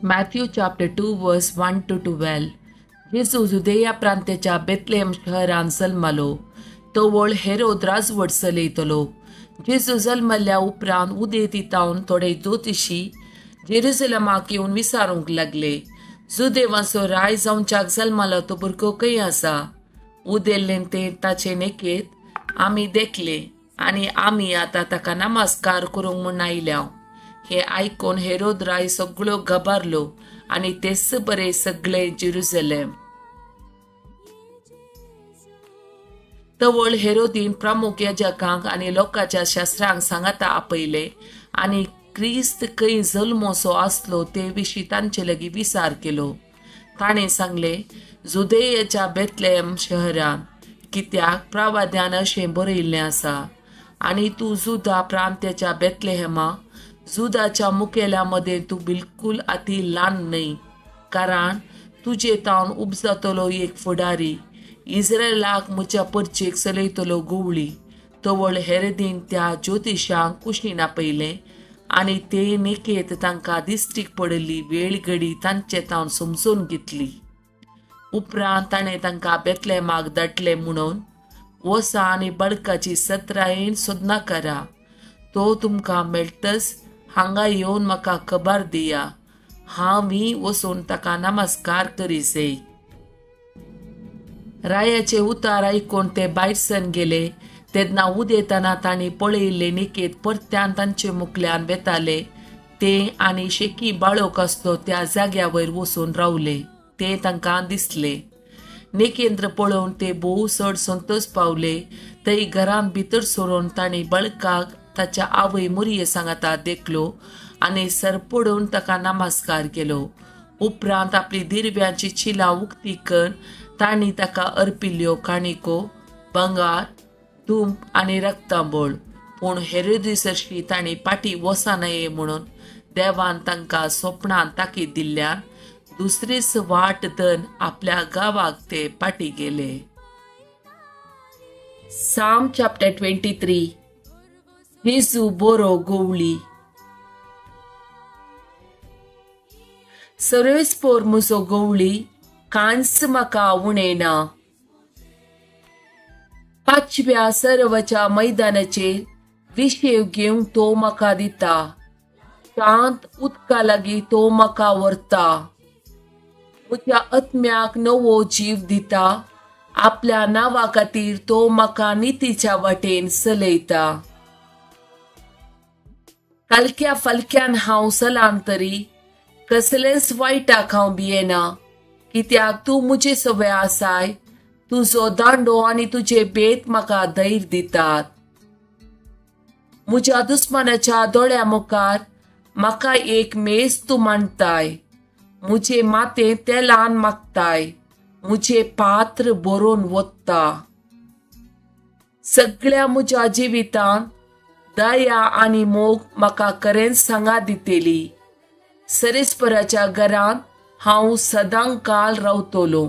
Matthew chapter 2 verse 1 to 12. जेजू जुदेया प्रांताच्या Bethlehem शहरान जल्मलो. तवळ हेरोद राजवट चलयतलो. जेजू जल्मल्या उपरांत उदेंतींतावन थोडे ज्योतिशी जेरुजलमाक येवन विचारूंक लागले, जुदेवांचो राय जावच्याक जल्मलो तो भुरगो खंय आसा? उदेल्लें तें ताचे नेकेत आमी देखले आनी आमी आतां ताका नमस्कार करूंक म्हूण आयल्या. हें आयकून हेरोद राय सगळो घबारलो आनी तेच बरे सगळे जेरुजलेम. तवळ हेरोदीन प्रमुख याजकांक आनी लोकांच्या शास्त्रांक सांगाता आपयले आनी क्रिस्त खंय जल्मोसो आसलो ते विशीं तांचे लागीं विचार केलो. ताणें सांगलें, जुदेयाच्या बेथलेहम शहरांत, कित्याक प्रवाद्यान अशें बरयिल्लें आसा, आनी तूं जुदा प्रांत्याच्या बेथलेहमा, जुदाच्या मुखेल्या मदें तूं बिलकूल अती ल्हान न्हय, कारण तुजे तावन उपजातलो एक फुडारी, इस्रायलाक म्हज्या परचेक चलयतलो गोवळी. तवळ हेरोदीन त्या ज्योतिशांक कुशीन आपयलें आनी ते नेकेत तांकां दिश्टीक पडिल्ली वेळ घडी तांचे तावन समजून घेतली. उपरांत ताणें तांकां बेथलेहमाक धाडले म्हणून, वसा आनी बळकाची सत्रायेन सोदना करा, तो तुमकां मेळटच हांगा येवन म्हाका खबर दिया, हांवूय वचून ताका नमस्कार करीसय. रायाचे उतार आयकून ते भायर सरून गेले. तेन्ना उदेतना तांणी पळयिल्ले निकेत परत्यान तांचे मुखल्यान वेताले ते आनी शेकी बाळोक आसलो त्या जाग्या वयर वचून रावले ते तांकां दिसले. नेकेंद्र पळोवन ते भोव चड संतोष पावले. थंय घरांत भितर सरून तांणी बळकाक ताच्या आवय मुरये सांगाता देखलो आनी सरपडून ताका नमस्कार केलो. उपरांत आपली दिरव्यांची चिलां उक्ती करून तांणी ताका अर्पिल्ल्यो काणिको, भांगर, धूप आनी रक्तांबळ. पूण हेरोदी सरशी तांणी पाटी वचनये म्हणून देवान तांकां सोपणान ताकीद दिल्ल्यान दुसरीच वाट धरून आपल्या गांवाक ते पाटी गेले. साम चॅप्टर 23. जेजू बोरो गोवळी. सर्वेस्पोर म्हजो गोवळी, कांयच म्हाका उणें ना. पांचव्या सर्वाच्या मैदानाचेर विशेव घेवंक तो म्हाका दिता, शांत उदका लागीं तो म्हाका व्हरता. म्हज्या आत्म्याक नवो जीव दिता, आपल्या नांवा खातीर तो म्हाका नितीच्या वाटेन चलयता. कालक्या फालक्यान हांव सलाम तरी कसलेंच वायटाक हांव भियेना, कित्याक तूं म्हजे सवय आसाय, तुजो दांडो आनी तुजे बेत म्हाका धैर्य दितात. म्हज्या दुस्मानाच्या दोळ्या मुखार म्हाका एक मेज तूं मांडताय, म्हजे माथें तेलान मागताय, म्हजें पात्र भरून वता. सगळ्या म्हज्या जिवितांत दया आनी मोग म्हाका खरेंच सांगा दितली. सरेस्पराच्या घरांत हांव सदांकाल रावतलो.